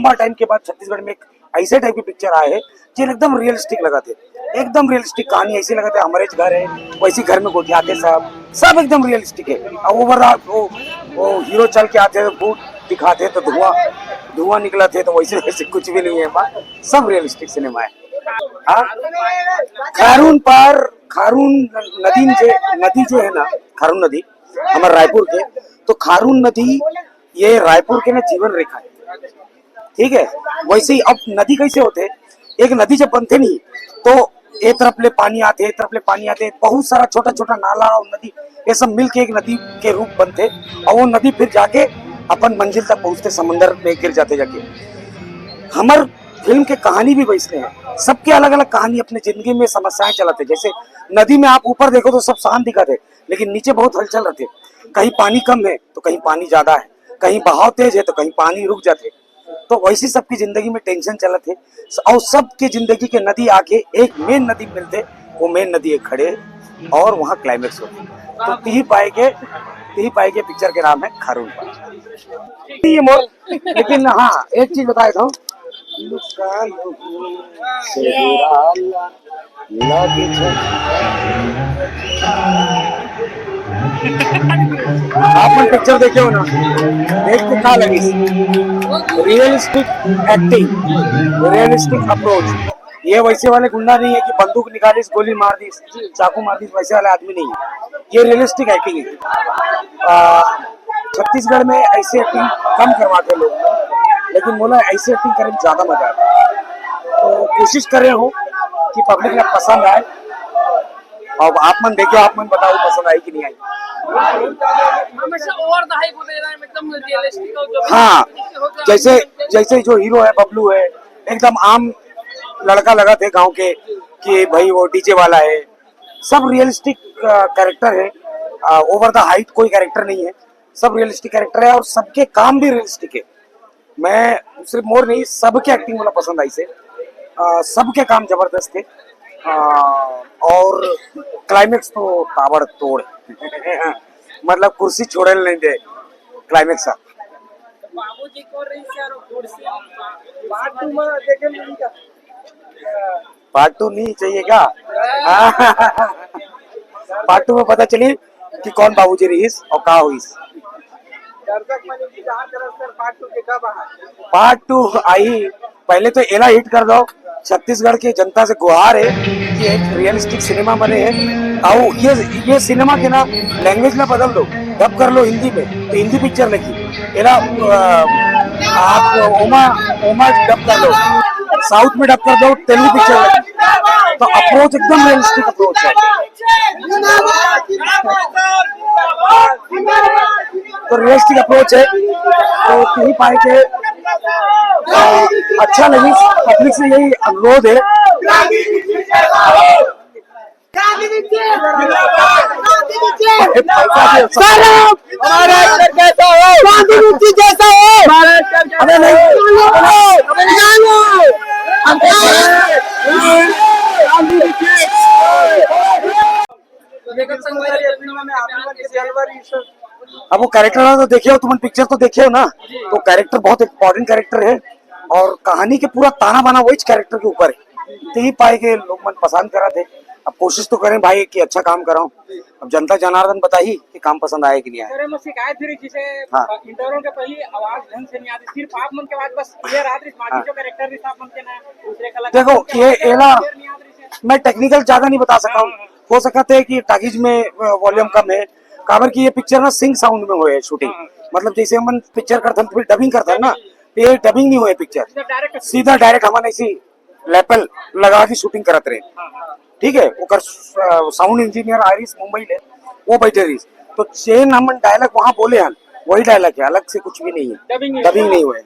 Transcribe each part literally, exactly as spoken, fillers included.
लंबा टाइम के बाद छत्तीसगढ़ में एक ऐसे टाइप की पिक्चर आए है, जो एकदम रियलिस्टिक लगा थे, एकदम रियलिस्टिक कहानी। ऐसे लगा थे हमारे घर है, वैसे घर में गोठियाते सब, सब एकदम रियलिस्टिक है। अब वो बड़ा वो, वो हीरो चल के आते हैं तो भूत दिखाते हैं तो धुआं, धुआं निकला थे, तो वैसे वैसे कुछ भी नहीं है, सब रियलिस्टिक सिनेमा है। हाँ, खारून पार, खारून नदी जे, नदी जो है ना, खारून नदी हमारे रायपुर के, तो खारून नदी ये रायपुर के ना जीवन रेखा है, ठीक है। वैसे ही अब नदी कैसे होते हैं, एक नदी जब बनते नहीं तो ए तरफ ले पानी आते, ए तरफ ले पानी आते, बहुत सारा छोटा छोटा नाला और नदी, ये सब मिलके एक नदी के रूप बनते और वो नदी फिर जाके अपन मंजिल तक पहुंचते, समंदर में गिर जाते जाके। हमर फिल्म के कहानी भी वैसने है, सबके अलग अलग कहानी, अपने जिंदगी में समस्याएं चलत है। जैसे नदी में आप ऊपर देखो तो सब शांत दिखत है, लेकिन नीचे बहुत हलचल रहते, कहीं पानी कम है तो कहीं पानी ज्यादा है, कहीं बहाव तेज है तो कहीं पानी रुक जाते। तो वैसी सबकी जिंदगी में टेंशन चलत है और सबकी जिंदगी के नदी आके एक मेन नदी मिलते, वो मेन नदी एक खड़े और वहाँ क्लाइमेक्स होते। तो तिही पाए के, तिही पाए के पिक्चर के नाम है खारून पार। ये मोर, लेकिन हाँ, एक चीज बताए था, आप मन पिक्चर देखे हो ना, देख के का लगिस? Realistic acting, realistic approach. ये वैसे वाले गुंडा नहीं है कि बंदूक निकालिस, गोली मार दिस, चाकू मार दिस, वैसे वाले आदमी नहीं है। ये रियलिस्टिक एक्टिंग है। आ, छत्तीसगढ़ में ऐसी एक्टिंग कम करवाते लोग, लेकिन मोला ऐसी एक्टिंग करे में ज्यादा मजा आता है। तो कोशिश करे हो कि पब्लिक ला पसंद आए। अब आप मन देखो, आप मन बताओ पसंद आई कि नहीं आई। हमेशा ओवर द हाइप होते रहे, एकदम रियलिस्टिक और जो भी हाँ, होता है, जैसे, एकदम जैसे जो हीरो है बबलू है, एकदम आम लड़का लगा थे गांव के कि भाई वो डीजे वाला है, सब रियलिस्टिक कैरेक्टर है। ओवर द हाइट कोई कैरेक्टर नहीं है, सब रियलिस्टिक कैरेक्टर है और सबके काम भी रियलिस्टिक है। मैं सिर्फ मोर नहीं, सबके एक्टिंग मोला पसंद आई से। अ, सबके काम जबरदस्त थे। अ, और क्लाइमेक्स तो ताबड़तोड़ मतलब कुर्सी छोड़े नहीं दे क्लाइमेक्स। बाबूजी को रही सर कुर्सी। पार्ट टू में देखे मिली क्या? पार्ट टू नहीं चाहिए क्या? पार्ट टू में पता चली कि कौन बाबूजी रहीस और का होइस। दर्शक मन इंतजार करत सर, पार्ट टू के कब आना? पार्ट टू आई, पहले तो एला हिट कर दो। छत्तीसगढ़ के जनता से गुहार है कि एक रियलिस्टिक सिनेमा बने है। आओ, ये, ये सिनेमा के ना लैंग्वेज ना बदल दो, डब कर लो हिंदी में, तो हिंदी पिक्चर लगी। एला, अ, आप ओमा, ओमा डब कर दो, साउथ में डब कर दो, तेलुगु पिक्चर लगी। तो अप्रोच एकदम रियलिस्टिक अप्रोच है। तो रियलिस्टिक अप्रोच है, तो तिही पाए के, अ, अच्छा लगी। पब्लिक से यही अनुरोध है। गांधी जी! गांधी जी! गांधी जी! सारा हमारा अंदर कैसा हो? गांधी जी जैसा हो! हमारा अंदर कैसा अबे नहीं। हो? अबे जानो! अबे गांधी जी! अब वो कैरेक्टर तो देखे हो, तुमन पिक्चर तो देखे हो ना, तो कैरेक्टर बहुत इंपॉर्टेंट कैरेक्टर है और कहानी के पूरा ताना बाना वही कैरेक्टर के ऊपर है। तो ये पाए के लोग मन पसंद करा थे। अब कोशिश तो करें भाई कि अच्छा काम कराओ। अब जनता जनार्दन बताही कि काम पसंद आए कि नहीं आए। सर, एमा शिकायत भी रही, जैसे हाँ। इंटरव्यू के पहले आवाज ढंग से नहीं आती, सिर्फ आप मन के आवाज, बस ये रात रिस बाकी हाँ। जो कैरेक्टर रिस आप मन के ना, दूसरे कलाकार देखो, के ये आवाज एला clear नहीं आती, मैं टेक्निकल ज्यादा नहीं बता सका हूँ। हो सकता है कि टाकीज में, अ, वॉल्यूम कम है, काबर कि ये पिक्चर ना सिंग साउंड में होए है शूटिंग। हाँ। मतलब जैसे हमन पिक्चर करथन तो फिर डबिंग करथन ना, तो ये डबिंग नहीं होए पिक्चर, सीधा डायरेक्ट सीधा डायरेक्ट हमन ऐसी लैपल लगा के शूटिंग करत रहे, ठीक है। ओकर साउंड इंजीनियर आरिस मुंबई ले, वो बैठे रहिस, तो चेन हमन डायलॉग वहां बोले हन, वही डायलॉग है, अलग से कुछ भी नहीं है, डबिंग नहीं डबिंग नहीं हुआ है।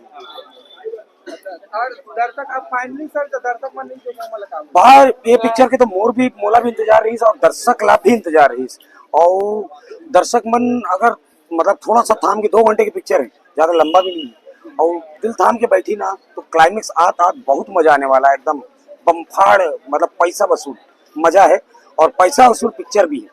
और दर्शक अब फाइनली सर, तो दर्शक मन नहीं देखे वाला काम। बाहर ये पिक्चर के तो मोर भी, मोला भी इंतजार रहिस और दर्शक ला भी इंतजार रहिस। और दर्शक मन अगर मतलब थोड़ा सा थाम के, दो घंटे की पिक्चर है, ज्यादा लंबा भी नहीं है, और दिल थाम के बैठी ना तो क्लाइमेक्स आत आत बहुत मजा आने वाला है, एकदम बम्फाड़, मतलब पैसा वसूल मजा है। और पैसा वसूल पिक्चर भी है।